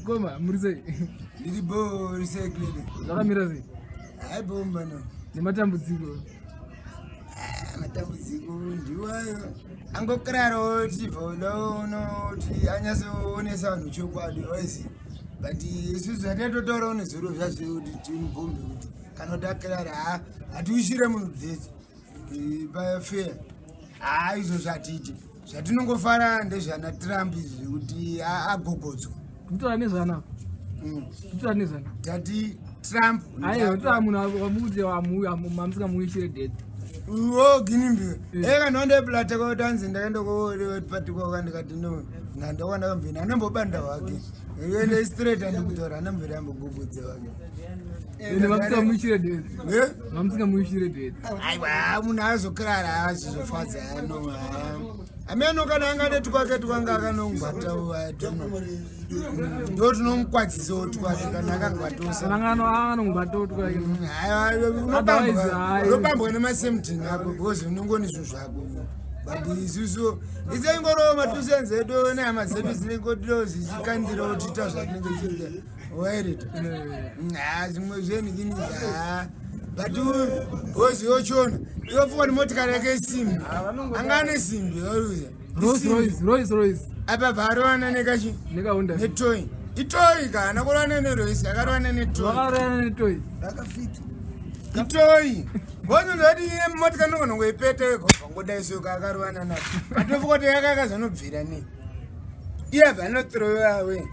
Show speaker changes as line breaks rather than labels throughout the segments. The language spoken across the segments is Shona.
Mkoma, muri sei?
Ndiri bho, uri sei Clever?
Zvakamira sei?
Hayi bho mbana.
Nematambudziko.
Ah, matambudziko ndiwayo. Angokraro tichibva unoti anyatsoonesa vanhu chokwadi waizi. But isusu zvatatotaurawo nezuro zvazvo kuti timubhombe kuti kana kuti akrara ha hatiushire munhu dzese pafair. Haa izvo zvatiite. Zvatinongofara ndezvana Trump izvi zvekuti agogodzwa.
Kutaura nezvana. Kutaura nezvana.
Tati Trump.
Aiwa, kutaura munhu wamuti mamusingamuishire death.
Uwo Ginimbi. Eh kana onde plata ko tanzi ndakaenda ko party kwa ndikati no. Ndandawana kambini anambobanda wake. Iwe straight andikutaura anambira ambogogodza wake.
Ende mamusingamuishire death.
Eh?
Mamusingamuishire death.
Aiwa munhu azokrara azvizofadza ano. Ameno kana angade twake twanga akanongwata I don't know. Ndo tinomukwadzisa twake kana akangwatosa.
Sangano anongwata twake.
Aiwa unopambwa nemasemtin ako because unongoni zvinhu zvako. But isusu isengorowo matusenzi edu nehama dzedu dzinenge dzichikandirawo tiita zvatinenge tichiita. Wairita. Ha zvimwe zvenhikini ha. But woziyochona iwe pfuka nemotikari yake isimbi. Anga ane simbi waruya.
Rolls Royce, Rolls Royce.
Apa bvarovana nekachi
NekaHonda.
netoy. Itoy kana kurovana neRoyce akarovana netoy.
Vakarovana netoy.
Rakafita. Itoy. Wozondoti iye motikari nogona kungoipeta wega wobva ngodai so akarovana nayo. But kuti yaka yakazonobvira nei. Iye abva anothrowa away.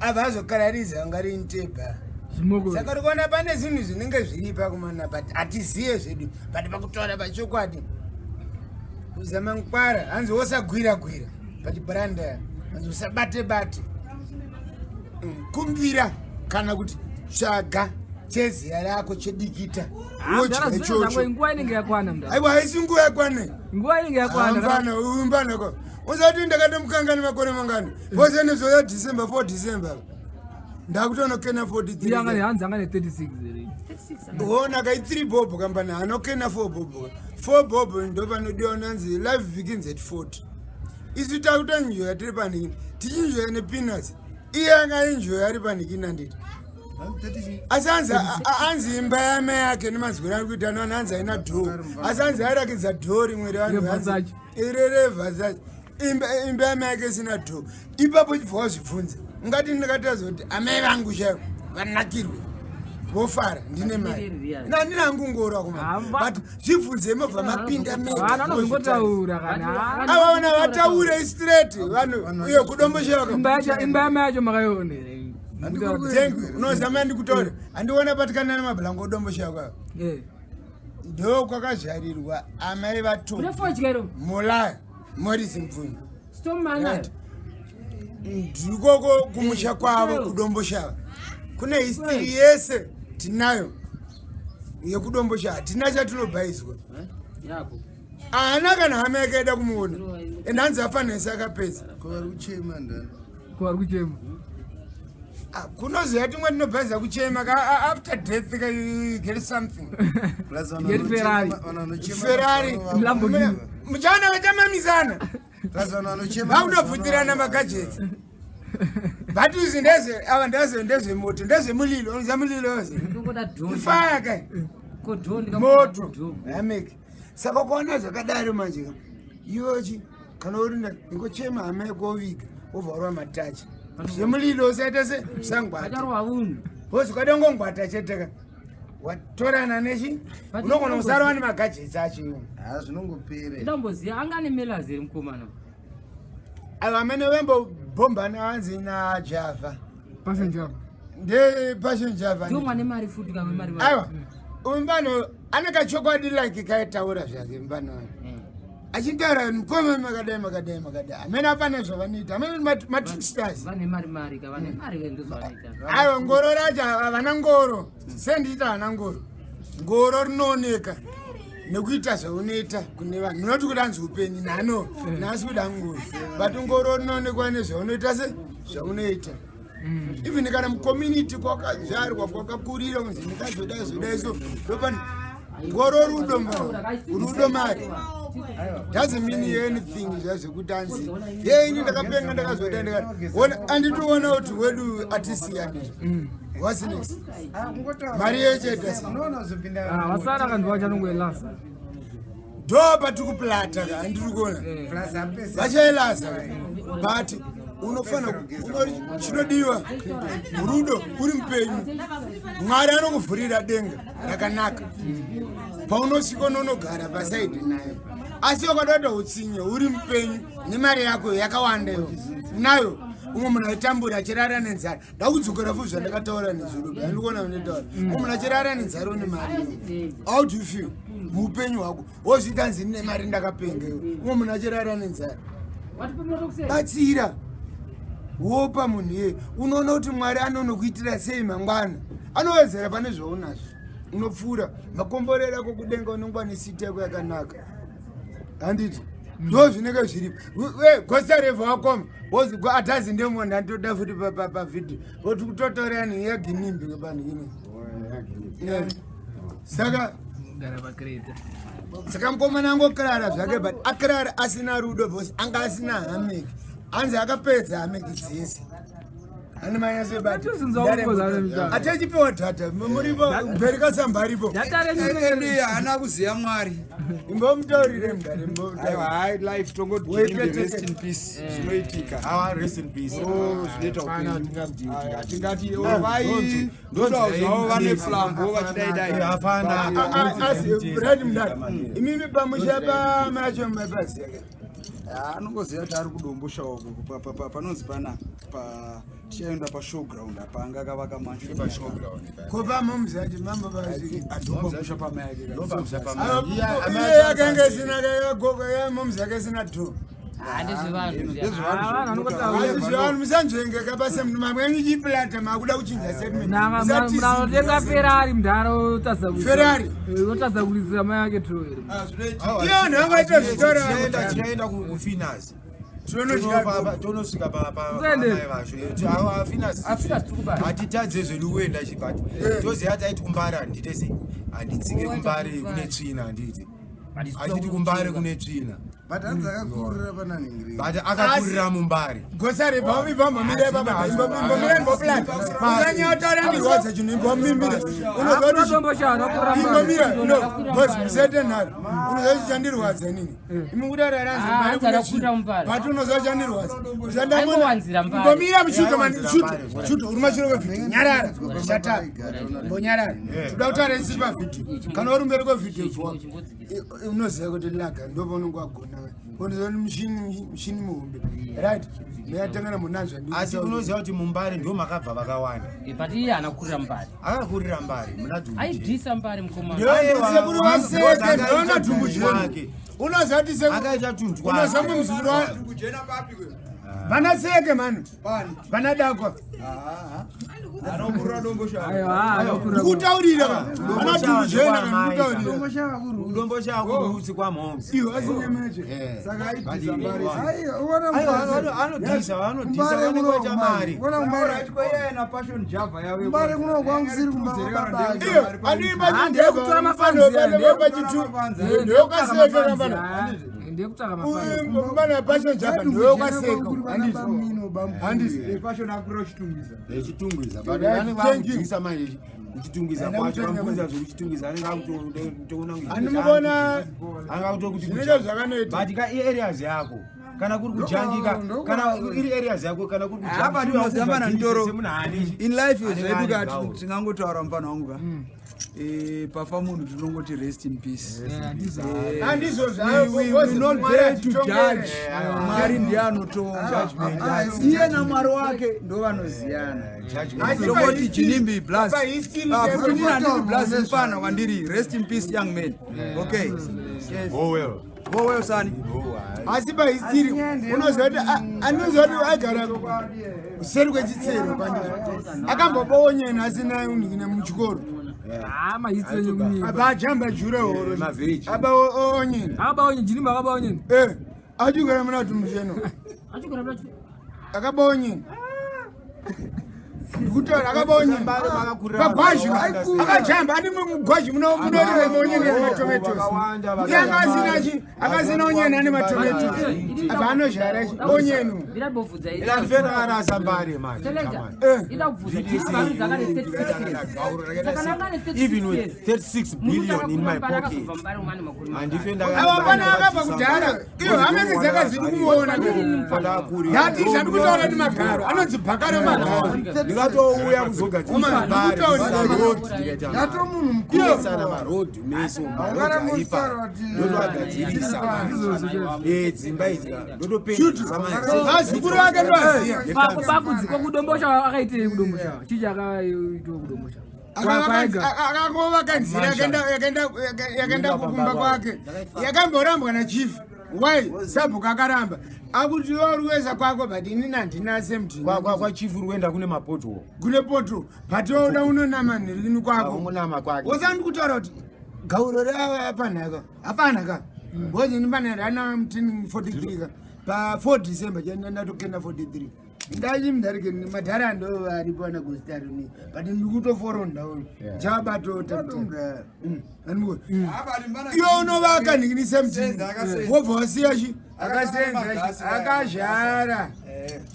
Abva azokarariza anga ri ntebha.
Zvimoko.
Saka uri kuona pane zvinhu zvinenge zviripa kumana but hatiziye zvedu but pakutaura pachokwadi kuzama ngwara hanzi wosagwira gwira pachibranda hanzi usabate bate kumbira kana kuti tsvaga cheziya rako chedikita wodya ichocho.
Nguva inenge yakwana mnda.
Aiwa haisi nguva yakwana.
Nguva inenge yakwana.
Mfana uyu mfana ko usati ndakatomukanga nemakore mangani vose nezvoya December 4 December ndakutonokena
Iye anga
43
hanzi anga ne 36 here.
Ona kai 3 bob kambani anokena 4 bob 4 bob ndo panodiwa nanzi life begins at 40. Isu takutonjoya tiri panikini tichinjoya nepeanuts iye anga enjoya ari panikini anditi asi anzi anzi imba yamai yake nemazwiro ari kuita anowana hanzi haina dhoo asi hanzi airakidza dhoo rimwe revanhu
ReVersace.
Ire reVersace imba yamai yake isina dhoo. Ipapo chibva wazvibvunza ungati ndakataza kuti amai vangu chaivo vanakirwe vofara ndine mari nandina hangu ngoro akoma
Hamba.
but zvibvunze mobva mapinda mega.
Vanhu vanozongotaura kana.
Ava vana vataure straight vanhu uye kudomboshaka.
Imba yacho, imba yamai yacho makaiona here?
Thank you. Unozama ndikutaure handiona patikana nemabhulango odomboshaka. Ndo kwakazvarirwa amai vato Mulaya Morris Mvunyu. Ndikoko kumusha kwavo kudomboshava kune history yese tinayo yekudomboshava hatina chatinobhaizwa haana kana hama yakaida kumuona and hanzi afanese akapedza.
Ko vari kuchema ndani?
Ko vari kuchema.
Ah, kunoziva timwe tinobhaiza kuchema ka after death ka you get something.
Plus vanhu
Get
vanochema-
Ferrari.
vanhu vanochema
Ferrari.
mazuva ano
Lamborghini.
Muchaona vachamamisana.
Plus vanhu vanochema
Vakutobvutirana
mazuva ano
magadgets. But izvi ndezve ava ndezve ndezvemoto ndezvemulilo unoziva mulilo ozi fire kai moto hameki. Saka ukaona zvakadaro manje ka iwochi kana uri ingochema hama yekoviga wovharwa matachi zvemulilo usaita se usangwata bozi ukada ngongwata chete ka watorana nechi unogona kusarova nemagadgets acho iwo.
Ha zvinongopera.
Ndamboziva anga nemelazi here mukomana?
Ava amene vembobhombana hanzi naJava.
Passenger.
Nde Passion Java.
Ndiwo mwane mari futi kamwe mari.
Aiwa uyu mbano ane kachokwadi like kaitaura zvake mbano achitaura mukoma makadai makadai makadai amene apana zvavanoita amene matricksters.
Vane mari mari ka vane mari ndozvavanoita.
Aiwa ngoro racho havana ngoro sendiita havana ngoro. Ngoro rinooneka nekuita zvaunoita kune vanhu noti kuti anzi upenyu nhano nhasi kuda ngoro but ngoro rinoonekwa nezvaunoita se zvaunoita even kana mucommunity kwakazvarwa kwakakurira kunzi ndikazodai zodai so ndopani ngoro rudo rudo mari. Doesn't mean anything zviya zvekuti anzi ye ini ndakapenga ndakazoda ndikaona anditoona kuti wedu atisiyani. What's next? Mari yeche sei?
Unoona
Ah, vasara kanhu vachanongoelasa.
Ndo patiri kuplata ka, handiri kuona.
Plus apesa.
Vachaelasa but unofana chinodiwa rudo uri mupenyu. Mwari anokuvhurira denga rakanaka paunosvika unonogara pasaidi naye, asi wakada kuita utsinye uri mupenyu nemari yako yakawanda iyo unayo, umwe munhu aitambura achirara nenzara. Ndakudzokera futi zvandakataura nezuro, andikuona nditaura, umwe munhu achirara nenzara une mari, how do you feel muupenyu hwako? Wozviita nzi ndine mari ndakapenga iwe, umwe munhu achirara nenzara. Batsira, wopa munhu iyeye, unoona kuti Mwari anonokuitira sei mangwana. Anowedzera pane zvaunazvo, unopfuura makomborero ako kudenga, unongwa nesiti yako yakanaka, handiti? Ndo zvinenge zviripo. Gosarevha wakoma wozi atazi ndemona nditoda futi pavhidhio oti kutotorani yaginimbi panhu ine. Saka
Gara pakreta.
Saka mukomana angokirara zvake, but akirara asina rudo because anga asina hameki. Anzi akapedza hameki dzese. Ane
Ndatozinzwa kukoza ane
atechipiwa dhata muripo mberi kasamba aripo.
Data renyu rinenge
Edu haana kuziva Mwari.
Imbomutaurire mudare.
Aiwa, hai, life tongoti rest in peace, zvinoitika.
Awa, rest in peace.
Oh, zvinoita
Hapana,
upenyu.
hatingamudii.
Ai, hatingati oh, vai ndotawo zvavo vane flambo vachidai dai.
Hapana.
Asi right mudare, imimi pamusha pamacho mapaziya?
Anongoziva kuti ari kudombosha uko panonzi pana pa tichaenda pashowground apa anga akavaka mansion.
Ko pamomuzati mambo vasviki?
Ndopamusha pamai ake.
Ndopamusha pamai.
Iye yakanga isina gogo yamomzi yake isina dho.
Ndezvevanhu zviya.
Ah, vanhu vanongotaura.
Asi zvevanhu musanzvengeka basa mamwe enyu chiplata makuda kuchinja statement.
Munotenga Ferrari mudhara otadza
Ferrari?
Otadza kurisira mai ake tro here?
Iye vanhu vangaita zvitora.
Tichaenda kuFinas.
Tinonodya.
Tonosvika
Kuende.
pamai vacho. Afinas.
Afinas tiri kubaya.
Hatitadze zvedu kuenda chibati toziva taiti kuMbare handite sei, handitsike kuMbare kune tsvina, handiti? Achiti kuMbare kune tsvina.
But hanzi akakurira pananhingiri.
But akakurira muMbare.
Gosare imbomire baba, imbomire, imboplata usanyataura ndirwadza chinhu, imbomimire unozwa kuti
Unotomboshana kuramba.
Imbomira no boss, musete nharo. Unoziva kuti chandirwadza inini, imi kutaura ranzi
Ah,
Mbare
hanzi
kune
akakurira muMbare.
but unoziva chandirwadza?
Aingowanzira Mbare.
Imbomira muchuto mani, chuto chuto, uri mashure kwevhidhiyo, nyarara, shatara, mbonyarara, toda kutaura isi pavhidhiyo. Kana uri mberi kwevhidhiyo bvuwa unoziva kuti laga ndopaunenge wagona, unoziva kuti mushini muhombe, right? Ndiyatangana munazva.
Asi unoziva kuti muMbare ndo makabva vakawanda.
But iye haana kukurira Mbare.
Akakurira Mbare muna Dhumbu.
Aibvisa Mbare mukomana.
Sekuru vaseke ndoona dhumbu jena, unoziva kuti sekuru
Akaita tundu.
Unoziva mumuzukuru vana seke mani vana dakwa.
Anokurira Dombosha.
Aiwa, anokurira.
Ndikutaurira vana dhumbu jena, ndikutaurira.
Udombo chakurusi kwamhomzi.
Iwo asi nyama yacho.
Saka aibvisa Mbare.
Anodhisa, vanodhisa, vanenge vaita mari.
Na Passion Java yave.
Mbare kuno kwangu siri kumba kwababa.
Iyo adii.
Ah, ndeyekutora mafanzi aya,
pachitu ndeyokaseka kambana.
Ndeyekutsvaka mafanzi.
Mbana Passion Java ndeyokaseka, handisi?
Passion akurira Chitungwiza.
Echitungwiza, but
Right,
vanenge
thank you.
vakudhisa manje kuChitungwiza
Haina
kwacho.
kutenga.
Vamubvunza zvekuChitungwiza anenge akutoona.
Handimuona.
Anga kutokuti
Zvinenge zvakanoita.
but ka areas yako kana kuri kujangika, kana iri areas yako, kana kuri
Apa ndinoziva na ndoro.
semunhu
In life
Anenge
zvedu
ane
ka
gawo.
tingangotaura mufana wangu ka. Pafa munhu tinongoti rest in peace.
Handizvo.
We not there to judge. Mwari ndiye anotonga. Iye naMwari wake ndo vanoziyana. Tongoti Chinimbi bless. Ah, futi nini handiti bless mufana kwandiri. Rest in peace, young man. Okay. Yes.
Go well.
Go well, son.
Asi pahistory unoziva kuti anoziva kuti aigara kuseri kwechitsero pandizvo akamboboonyena asina unhikine muchikoro.
Ah, mahistory enyu kunyika.
Apa ajamba jure horo.
Mavheji.
Aba onyena.
Akabaonye Jinimba, akabaonyeni.
Achigara muna tumusheno.
Achigara muna
Akabaonyena. Ndikutaura akaba onyeni. Pagwazhi akajamba ani mugwazhi munorime onyeni nematomatoes. Iye anga asina chi akasina onyeni ane matomatoes. Abva anozhara chi onyeni.
Ndinambobvunza
Ila ndifena akarasa mbare manje.
Selector,
come on.
ida kubvunza Chief Barudzi akane 36 years. Saka nanga ane 36
Even with
years.
36 billion in my pocket. Handife
Ava pana akabva kudhara. Iyo hamene dzakazidi kumuona. Ndati zvandikutaura ndi magaro anonzi bhakaro magaro.
Ndingatouya kuzogadzirisa mbare
Ndikutaura.
road ndikaita
Ndato munhu mukuru.
kuisana maroad meso maroad aipa ndotoagadzirisa manje dzimba idzi ndotopendesa
Vazukuru vake ndovaziya.
Bakudzikwa kudombosha akaitei kudombosha? Chii chakaitwa kudombosha? Kwaega.
Akangovaka nzira yakaenda kukumba kwake yakamborambwa nachief why sabhuku akaramba akuti yoruweza kwako but inini handina semti
kwachifu ruenda kune mapoto
kune poto but yoda unonama nhirini kwako
ungonama kwake
wosandi kutaura kuti gauro reapanhaka hapana because ini pana rana mutini 43 ka pa 4 December chandatokenda 43 ndachi mundarike madhara ndo varipo ana gostaruni but ndikutoforondawo chabatota iwe unovaka nhinginise mutini wobva wasiya chi akasenza chi akazhara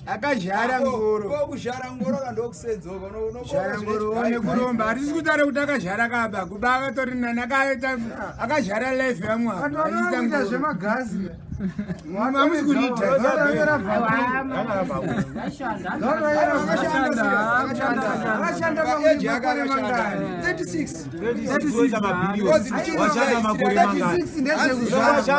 akazhara ngoro
Kokuzhara ngoro kandokusenzoka
zhara ngoro one kuromba hatisi kutaura kuti akazhara kaba kuba akatori nani akaita akazhara life
Atoona zvemagazi.
yamwahamusi kuriita
Akashanda
Paeji
makore
akashanda.
mangani?
36
washanda makore mangani
36 ndezvekuzvara.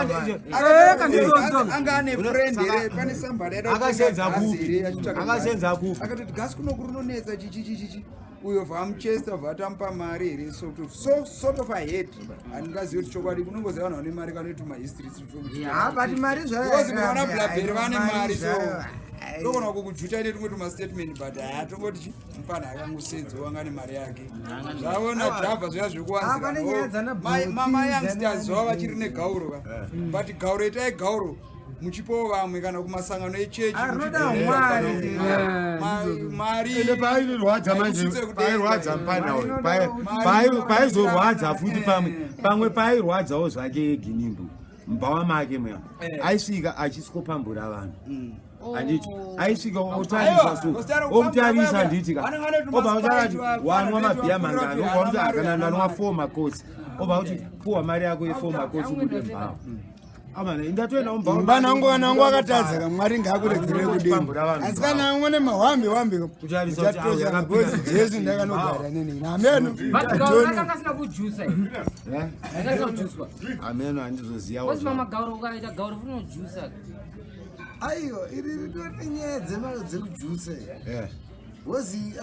Anga ane friend here pane somebody aida kutenga
Akasenza
gasi
kupi?
here, achitsvaka gasi.
Akasenza kupi?
Akatoti gasi kuno kuri unonetsa chichichichichi uyo vamuchester vatamupa mari here sort of so sort of a head handingazivi kuti chokwadi kunongoziva vanhu vane mari kanoita mahistory
Ah, but mari zvayo.
because mukaona blabheri vane mari so
zvayo.
togona kukujuta ine tumwe tumastatement but hatongoti chi mufana akangosenzo wanga nemari yake zvavona java zviya
Ah, pane nyaya dzana
zvekuwanzira
Bhoti,
mayoungsters
dzana
zvava vachiri negauro ka but gauro itai gauro muchipowo vamwe kana kumasangano echechi
Ah, rinoda Mwari.
mari
ende pairwadza manje
Kusvitse kudenga.
pairwadza mupana uyu
Mari
paizorwadza futi pamwe pamwe pairwadzawo zvake ginimbu mubhawa make muya aisvika achiswopambura vanhu handiti aisvika otarisa so omutarisa handiti ka obva utarati wanwa mabhiya mangani obva uti akana ndanwa four makosi obva uti puwa mari yako yefour makosi ubude mbhawa amana indatoenda mubhawa
mbana wangu vana wangu akatadza ka mwari ngaakuregere kudini asi kana angone mahwambi hwambi
Kutarisa kuti awo yakapinda.
because jesu ndakanogara nini nameno
But gauro rakanga asina kujusa. Rakanga asina kujuswa.
ameno handizoziyawo
Kosi mama gauro ukaita gauro rinojusa.
Aiwa, iri ritori nyaya dzekujusa.
Yeah.
Wozi